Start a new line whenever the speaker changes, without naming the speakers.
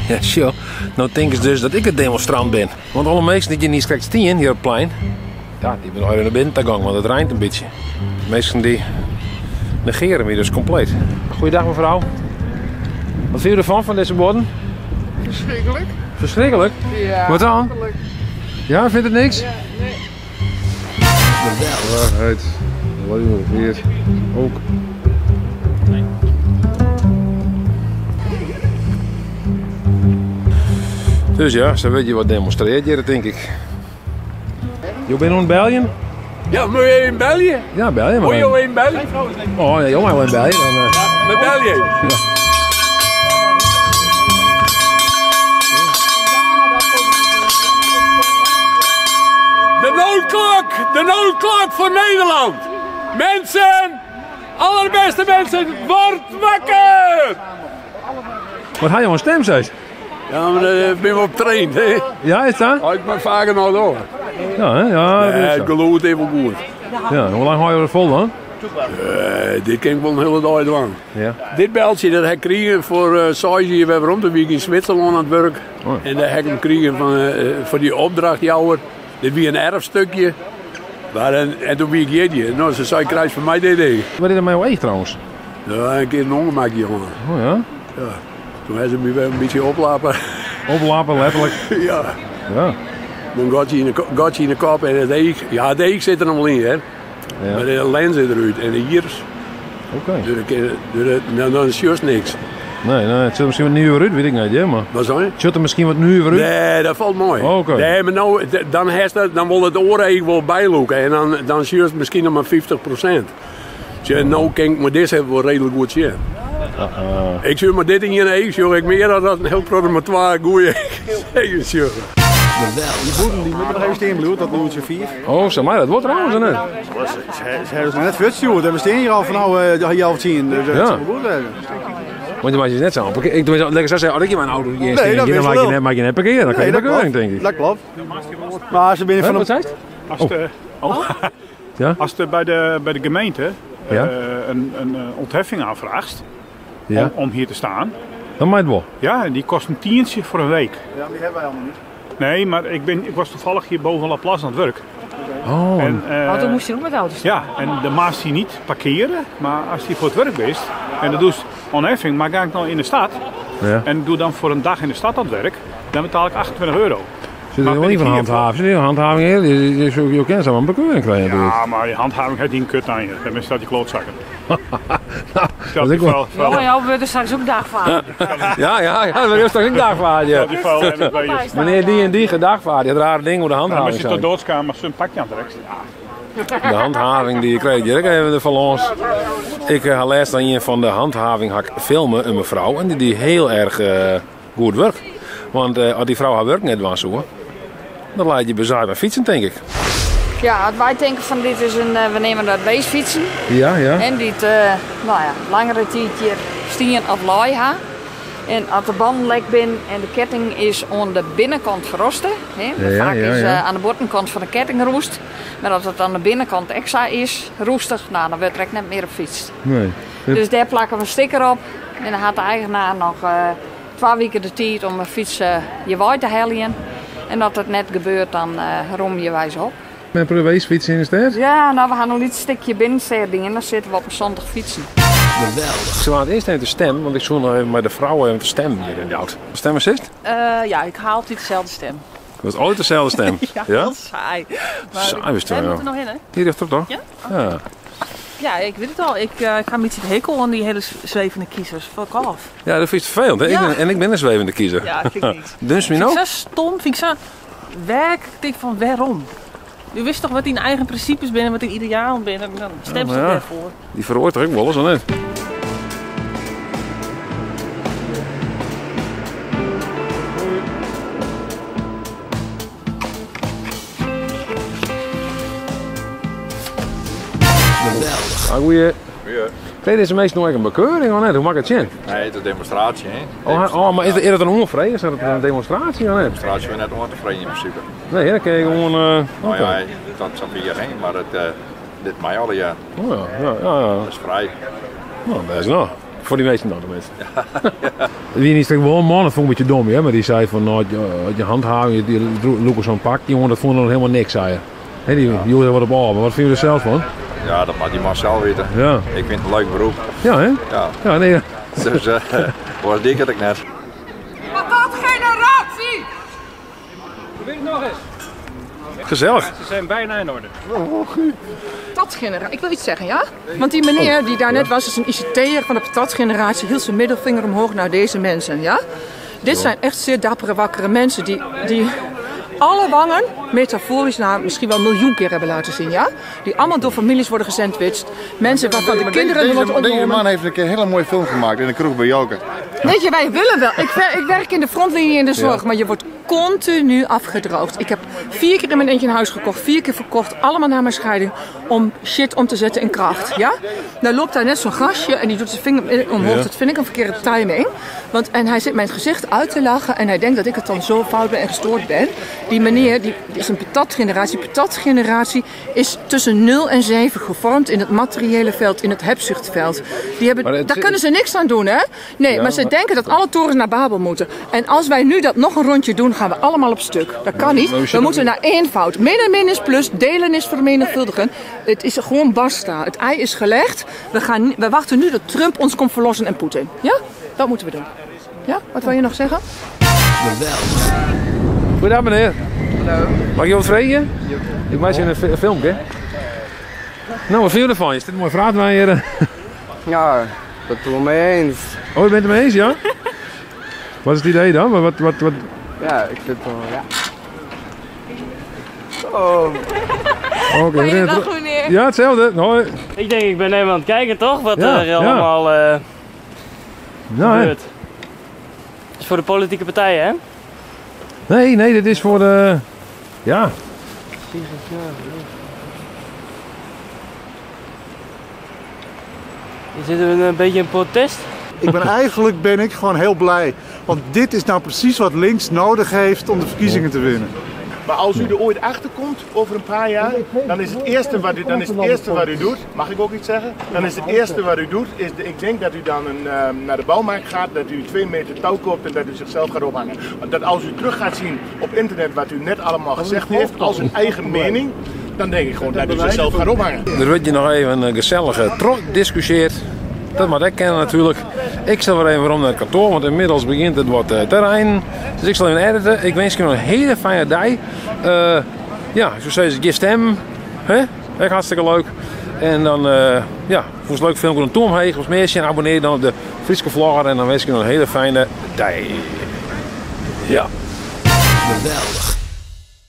Ja, sjoch, no tinke se dus dat ik de demonstrant bin. Want alle minsken dy't hjir niiskrekt stien, hjir op it plein, ja, dy binne allegear nei binnen ta gong, want it reint in bytsje. De minsken dy negeare my dus kompleet. Goeiedag mevrouw. Wat fine jo derfan, fan dizze buorden?
Ferskriklik.
Ferskriklik?
Ja.
Wat dan? Ja, fynt it niks?
Ja, nee.
Waarheid, lever ook. Dus ja, sa wurdt hjir wat demonstrearre hjir, tink ik. Jo binne oan it beljen?
Ja, moet je even belje?
Ja, belje maar.
Moet je even belje?
Oh ja, jo meie wol even belje. Dan,
Ja, we belje even.
Ja.
De noodklok! De noodklok voor Nederland! Mensen! Allerbeste mensen, word wakker!
Wat ha jo in stim, seis?
Ja, maar daar ben we op traind, hè?
Ja, is dat?
Oh, ik ben vaker nog door.
Ja, hè? Ja, dat is
Nee,
zo.
het geluid is wel goed.
Ja, hoe lang hou je dat vol dan?
Dit kan ik wel een hele dag doen.
Ja.
Dit beltsje dat heb ik gekregen voor 6 jaar weer om. Toen was ik in Zwitserland aan het werk.
Oh.
En daar heb ik hem gekregen van die opdrachtjouwer. Dit was een erfstukje. Maar en toen was ik hier. Nou, ze zei, krijg van mij dit ding.
Wat is dat met jouw eeg trouwens?
Ja, een keer een ongemakje, jongen.
Oh ja?
Ja. Toen hebben ze me weer een beetje oplappen.
Oplappen, letterlijk.
Ja.
Ja.
Een gatje in de kop en het eeg. Ja, het eeg zit er nog wel in, hè.
Ja.
Maar de lens zit eruit en de iris.
Oké.
Dus dan is juist niks.
Nee, nee, het zit misschien wat nieuwer uit, weet ik niet, hè, maar
Wat zei je?
Het zit er misschien wat nieuwer uit?
Nee, dat valt mooi.
Oké.
Nee, maar nou, dan heeft dat, dan wil het oor even wel bijloeken en dan zie je het misschien nog maar 50%. Dus nou kan ik me dit even wel redelijk goed zien. Ik zie maar dit in je eeg, zie ik meer dan dat een heel programmatoire goeie eeg zie.
Die boeren die moeten nog even steen bloed, dat doet ze 4.
Oh, zeg maar, dat wordt trouwens, hè?
Ze hebben het net verstuurd en we staan hier al van nou, half tien, dus dat
Ja.
zou goed zijn.
Want je maakt je net zo. Ik doe lekker zo zeggen, als ik in mijn auto hier
Nee,
steen,
dat
dan
is wel.
maak je net parkeren, dan krijg je
Nee, dat
bekeuring,
klopt.
denk ik.
Dat klopt. Maar ze binnen
Hè,
van
wat
de
zei het?
Als
Oh.
de, oh.
Ja?
Als de bij de gemeente,
Ja?
een ontheffing aanvraagt
Ja.
om hier te staan.
Dan mag het wel.
Ja, en die kost een tientje voor een week.
Ja, maar die hebben wij allemaal niet.
Nee, maar ik was toevallig hier boven Laplace aan het werk.
Oh.
En,
Oh, toen moest je ook met de auto staan.
Ja, en de maas die niet parkeren, maar als die voor het werk is en dat doet onheffing, maar ga ik nou in de stad
Ja.
en doe dan voor een dag in de stad aan het werk, dan betaal ik achtentwintig euro.
Zit er
Maar
wel
ben
niet
ik
van
hier voor?
handhaving? Zit er handhaving in? Je kent ze maar een bekeuring krijgen natuurlijk.
Ja, maar die handhaving heeft die een kut aan je. Dan staat die klootzakken.
Nou,
Stel
dat
die
ik wel.
vuil, vuil,
Jongen, jou wordt er straks ook dagvaard.
Ja, ja, ja, dat wordt straks ook dagvaard, ja.
Stel die vuil en dat weet je.
Meneer die en die gedagvaard, die had rare ding hoe de
Dan
handhaving
is je tot
zijn.
doodskamer als ze een pakje aan trekt.
De handhaving die je kreeg, hier even de balans. Ik had laatst aan een van de handhaving had ik filmen, een mevrouw, en die die heel erg goed werk. Want als die vrouw haar werk net was, hoor, dan laat je bezaaid bij fietsen, denk ik.
Ja, wat wij denken van dit is een, we nemen dat weesfietsen.
Ja, ja.
En die het langere tijd hier stien of laai ha. En als de band lek bin en de ketting is aan de binnenkant verrosten. Hè,
Ja,
vaak
ja,
is,
ja.
aan de buitenkant van de ketting roest. Maar als het aan de binnenkant extra is, roestig, dan wordt er echt net meer op fiets.
Nee.
Dus daar plakken we een sticker op. En dan had de eigenaar nog 2 weken de tijd om een fiets je waai te halen. En dat het net gebeurt, dan rom je wijs op.
Met een weesfiets in de stad?
Ja, we gaan nog niet een stukje binnenstad dingen en dan zitten we op een zondag fietsen.
Geweldig. Ze waren eerst even te stemmen, want ik zoek nog even met de vrouwen even te stemmen hier in de auto. Stemmen zist?
Ja, ik haal altijd dezelfde stem.
Dat is ooit dezelfde stem.
Ja,
Ja?
heel saai. Maar
Saai is het
wij
wel,
moeten
ja.
nog in, hè?
Hier rechtop toch?
Ja?
Ja.
Ja, ik weet het al. Ik ga een beetje de hekel aan die hele zwevende kiezers. Fuck off.
Ja, dat vind je vervelend, hè?
Ja.
En ik ben een zwevende kiezer.
Ja, vind ik niet.
Dus
Vind ik
nou?
zo stom, vind ik zo werk. Ik denk van waarom? U wist toch wat die eigen principes binnen, wat die idealen binnen, dan stemt
Ja,
ze
maar ja.
daarvoor.
Die verhoort toch ook wel eens, of niet? Ah, goeie.
Goeie.
Kreeg deze meest nog een bekeuring of niet? Hoe mag het zien?
Nee, het is een demonstratie, hè?
Oh, oh, maar is het een onvrede? Is dat een demonstratie of niet?
Demonstratie is net ontevreden in principe.
Nee, dan kun je gewoon,
Nou
oké.
ja, dat is hier heen, maar dit mij al, ja.
Oh ja, ja, ja, ja.
Dat is vrij.
Nou, dat is nou. Foar dy minsken dan tenminste. Der wie niet wol in man, dat fûn ik in bytsje dom, hear, mar dy sei fan no, as je handhaving, dy lûke sa'n pak, jonge, dat fûn er noch helemaal niks, sei er. Hè, dy joech der wat op ôf, mar wat fine je der sels fan?
Ja, dat moat dy man sels witte.
Ja.
Ik fyn it in leuk beroep.
Ja, hè?
Ja.
Ja, nee.
Dus oars die ik it ek net.
Patatgeneratie!
Probeer het nog eens.
Gezellig.
Ze zijn bijna in orde.
Patatgeneratie. Ik wil iets zeggen, ja? Want die meneer die daar net was, is een ICT'er van de patatgeneratie, hield zijn middelvinger omhoog naar deze mensen, ja? Dit zijn echt zeer dappere, wakkere mensen die alle wangen metaforisch nou, misschien wel een miljoen keer hebben laten zien, ja? Die allemaal door families worden gesandwiched. Mensen waarvan de kinderen
Deze,
worden
deze
ontnomen.
man heeft een keer een hele mooie film gemaakt in de kroeg bij Joker.
Weet je, wij willen wel. Ik werk in de frontlinie in de zorg, maar je wordt continu afgedroogd. Ik heb 4 keer in mijn eentje een huis gekocht, 4 keer verkocht, allemaal na mijn scheiding, om shit om te zetten in kracht. Ja? Nou loopt daar net zo'n gastje en die doet zijn vinger omhoog.
Ja.
Dat vind ik een verkeerde timing. En hij zit mijn gezicht uit te lachen en hij denkt dat ik het dan zo fout ben en gestoord ben. Die meneer, die is een patatgeneratie. Patatgeneratie is tussen 0 en 7 gevormd in het materiële veld, in het hebzuchtveld.
Maar het
Daar
is-
kunnen ze niks aan doen, hè? Nee,
Ja,
maar ze
maar
denken dat alle torens naar Babel moeten. En als wij nu dat nog een rondje doen, gaan we allemaal op stuk. Dat kan niet.
Maar we
We
zitten
moeten
nu-
naar eenvoud. Min en min is plus, delen is vermenigvuldigen. Het is gewoon basta. Het ei is gelegd. We wachten nu dat Trump ons komt verlossen en Poetin. Ja? Dat moeten we doen. Ja? Wat wil je nog zeggen?
Geweldig. Goedendag meneer.
Hallo.
Mag ik je wat vragen? Ik maak je een filmpje. Nou, wat vind je ervan? Is dit een mooie vraag, mijn heren?
Ja, dat doen we mee eens.
Oh, je bent het mee eens, ja? Wat is het idee dan? Wat?
Ja, ik vind het wel, ja. Oh.
Oké, we rennen terug.
meneer.
Ja, hetzelfde. Hoi.
Ik denk, ik ben even aan het kijken toch, wat
Ja,
er
ja.
allemaal
Nou, hè.
gebeurt. Dat is voor de politieke partijen, hè?
Nee, nee, dit is voor de... Ja.
Is dit een beetje een protest?
Eigenlijk ben ik gewoon heel blij. Want dit is nou precies wat links nodig heeft om de verkiezingen te winnen.
Maar als u er ooit achter komt over een paar jaar, dan is het eerste wat u, dan is het eerste wat u doet, mag ik ook iets zeggen? Dan is het eerste wat u doet, is de, ik denk dat u dan naar de bouwmarkt gaat, dat u 2 meter touw koopt en dat u zichzelf gaat ophangen. Want dat als u terug gaat zien op internet wat u net allemaal gezegd heeft, als uw eigen mening, dan denk ik gewoon dat u zichzelf gaat ophangen.
Er wordt je nog even een gezellige trot discussieerd. Dat mag ik kennen natuurlijk. Ik zal weer even waarom naar het kantoor, want inmiddels begint het wat terrein. Dus ik zal even editen. Ik wens je nog een hele fijne dag. Ja, ik zou zeggen, geef stem. Hè? Echt hartstikke leuk. En dan, ja, vond het leuk filmpje een toon omheen. Of meer, abonneer dan op de Fryske Vlogger. En dan wens ik je nog een hele fijne dag. Ja.
Geweldig.